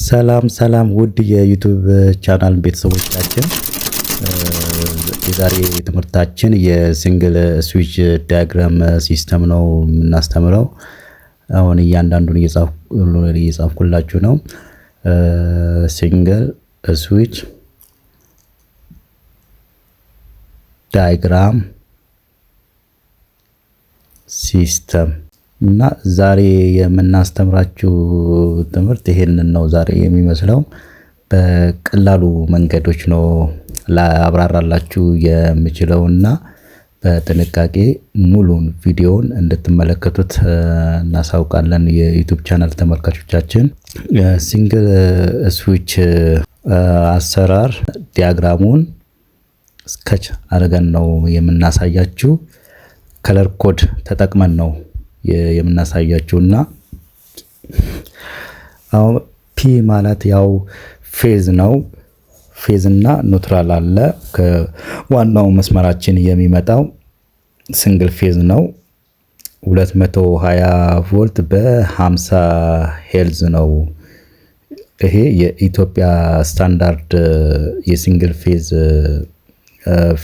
ሰላም ሰላም ውድ የ YouTube channel ቤተሰቦቻችን፣ የዛሬ ትምህርታችን የ single switch diagram system ነው የምናስተምረው። አሁን እያንዳንዱን እየጻፍኩላችሁ ነው። Single switch diagram system እና ዛሬ የምናስተምራችሁ ትምህርት ይሄንን ነው። ዛሬ የሚመስለው በቀላሉ መንገዶች ነው ላብራራላችሁ የምችለውና በጥንቃቄ ሙሉን ቪዲዮውን እንድትመለከቱት እናሳውቃለን። የ YouTube channel ተመልካቾቻችን፣ single switch አሰራር diagram ኡን sketch አድርገን ነው የምናሳያችሁ። Color code ተጠቅመን ነው የምናሳያችሁ እና አሁን P ማለት ያው phase ነው። Phase እና neutral አለ። ከዋናው መስመራችን የሚመጣው single phase ነው። 220 ቮልት በ50 ሄርዝ ነው። ይሄ የኢትዮጵያ ስታንዳርድ የ single phase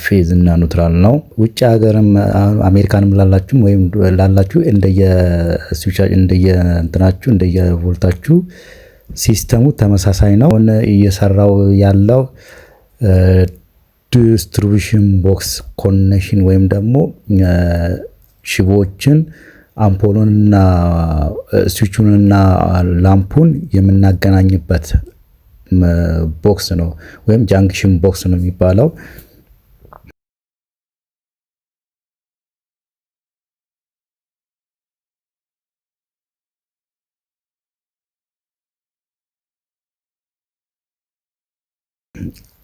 phase እና neutral ነው። ውጭ ሀገርም አሜሪካንም ላላችሁም ወይም ላላችሁ እንደየ switch እንደየ እንትናችሁ እንደየ ቮልታችሁ system ኡ ተመሳሳይ ነው። አሁን እየሰራው ያለው distribution box connection ወይም ደግሞ ሽቦችን አምፖሉንና switch ኡንና lamp ኡን የምናገናኝበት box ነው ወይም junction box ነው የሚባለው።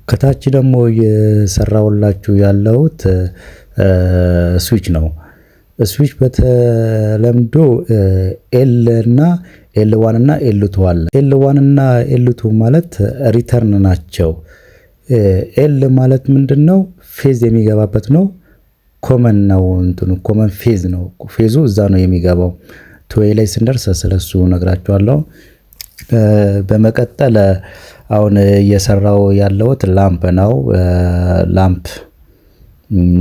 ከታች ደግሞ እየሰራሁላችሁ ያለሁት ስዊች ነው። ስዊች በተለምዶ L እና L one እና L two አለ። L one እና L two ማለት return ናቸው። L ማለት ምንድን ነው? Phase የሚገባበት ነው። Common ነው፣ እንትኑ common phase ነው። Phase ኡ እዛ ነው የሚገባው። Two way ላይ ስንደርስ ስለሱ ነግራችኋለሁ። በመቀጠል አሁን እየሰራው ያለሁት lamp ነው። Lamp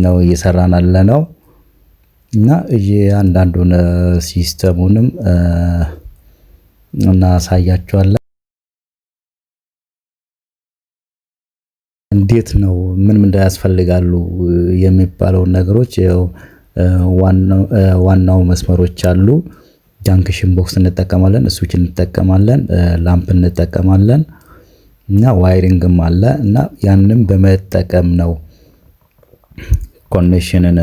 ነው እየሰራን ያለ ነው እና እያንዳንዱን system ኡንም እናሳያችኋለን። እንዴት ነው፣ ምን ምን ያስፈልጋሉ የሚባለውን ነገሮች፣ ዋናው መስመሮች አሉ። Junction box እንጠቀማለን፣ switch እንጠቀማለን፣ lamp እንጠቀማለን እና wiring ም አለ እና ያንም በመጠቀም ነው connection ን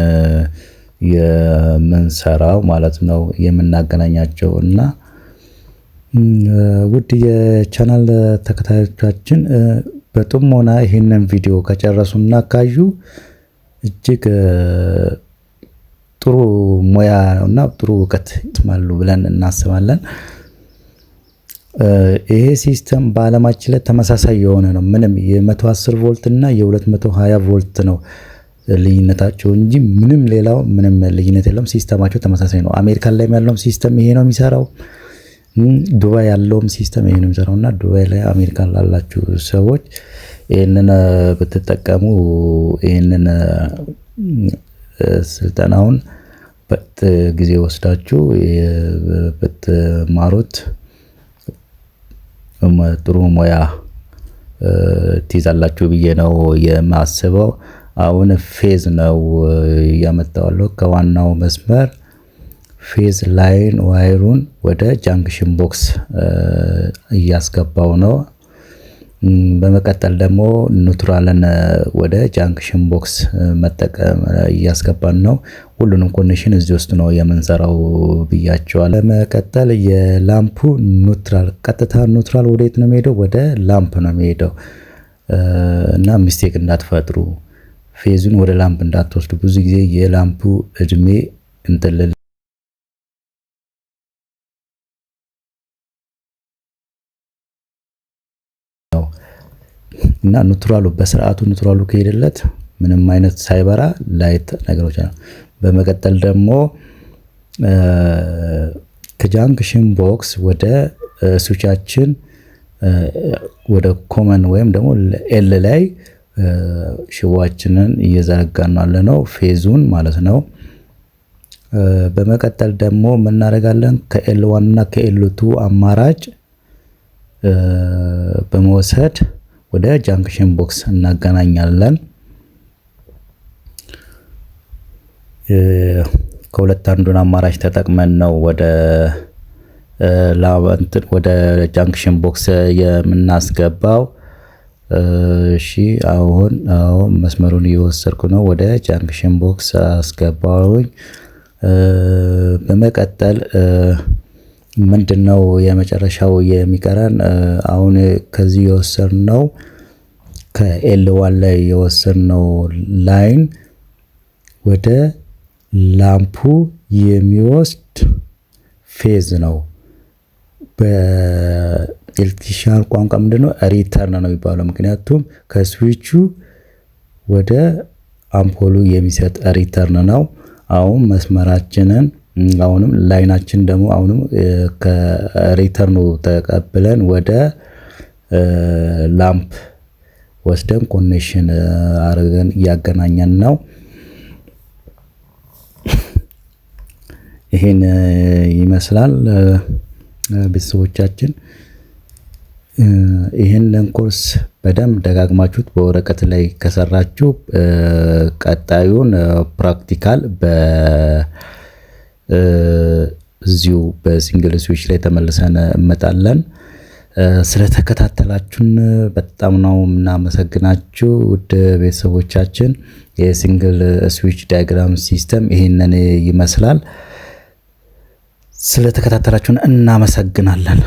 የምንሰራው ማለት ነው የምናገናኛቸው። እና ውድ የቻናል ተከታዮቻችን፣ በጥሞና ይህንን ቪዲዮ ከጨረሱና ካዩ እጅግ ጥሩ ሙያ እና ጥሩ እውቀት ይጥማሉ ብለን እናስባለን። ይሄ system በአለማችን ላይ ተመሳሳይ የሆነ ነው። ምንም የ110 ቮልት እና የ220 ቮልት ነው ልዩነታቸው እንጂ ምንም ሌላው ምንም ልዩነት የለውም። System ኣቸው ተመሳሳይ ነው። አሜሪካን ላይ ያለውም system ይሄ ነው የሚሰራው። ዱባይ ያለውም system ይሄ ነው የሚሰራው እና ዱባይ ላይ አሜሪካን ላላችሁ ሰዎች ይህንን ብትጠቀሙ ይህንን ስልጠናውን ጊዜ ወስዳችሁ ብትማሩት ጥሩ ሙያ ትይዛላችሁ ብዬ ነው የማስበው። አሁን phase ነው እያመጣዋለሁ። ከዋናው መስመር phase line wire ኡን ወደ junction box እያስገባው ነው። በመቀጠል ደግሞ neutral ን ወደ junction box መጠቀም እያስገባን ነው። ሁሉንም connection እዚህ ውስጥ ነው የምንሰራው ብያቸዋል። በመቀጠል የ lamp ኡ neutral፣ ቀጥታ neutral ወዴት ነው የሚሄደው? ወደ lamp ነው የሚሄደው እና mistake እንዳትፈጥሩ፣ phase ኡን ወደ lamp እንዳትወስዱ። ብዙ ጊዜ የ lamp ኡ እድሜ እንትልል ነው እና neutral ኡ በስርዓቱ neutral ኡ ከሄደለት ምንም አይነት ሳይበራ light ነገሮች ነው። በመቀጠል ደግሞ ከ junction box ወደ switch ኣችን ወደ common ወይም ደግሞ L ላይ ሽቦአችንን እየዘረጋን ያለ ነው፣ phase ኡን ማለት ነው። በመቀጠል ደግሞ የምናደርጋለን ከ L1 እና ከ L2 አማራጭ በመውሰድ ወደ junction box እናገናኛለን። ከሁለት አንዱን አማራጭ ተጠቅመን ነው ወደ junction box የምናስገባው። እሺ፣ አሁን መስመሩን እየወሰድኩ ነው። ወደ junction box አስገባሁኝ። በመቀጠል ምንድነው የመጨረሻው የሚቀረን? አሁን ከዚህ የወሰድነው፣ ከ L1 ላይ የወሰድነው line ወደ lamp ኡ የሚወስድ phase ነው። በ electrician ቋንቋ ምንድነው? Return ነው የሚባለው። ምክንያቱም ከስዊቹ ወደ አምፖሉ የሚሰጥ return ነው። አሁን መስመራችንን፣ አሁንም line ኣችን ደግሞ አሁንም ከ return ኑ ተቀብለን ወደ lamp ወስደን connection አድርገን እያገናኘን ነው። ይሄን ይመስላል ቤተሰቦቻችን። ይህንን ኮርስ በደንብ ደጋግማችሁት በወረቀት ላይ ከሰራችሁ ቀጣዩን practical በዚሁ በ single switch ላይ ተመልሰን እንመጣለን። ስለተከታተላችሁን በጣም ነው የምናመሰግናችሁ ውድ ቤተሰቦቻችን። የ single switch diagram system ይህንን ይመስላል። ስለተከታተላችሁን እናመሰግናለን።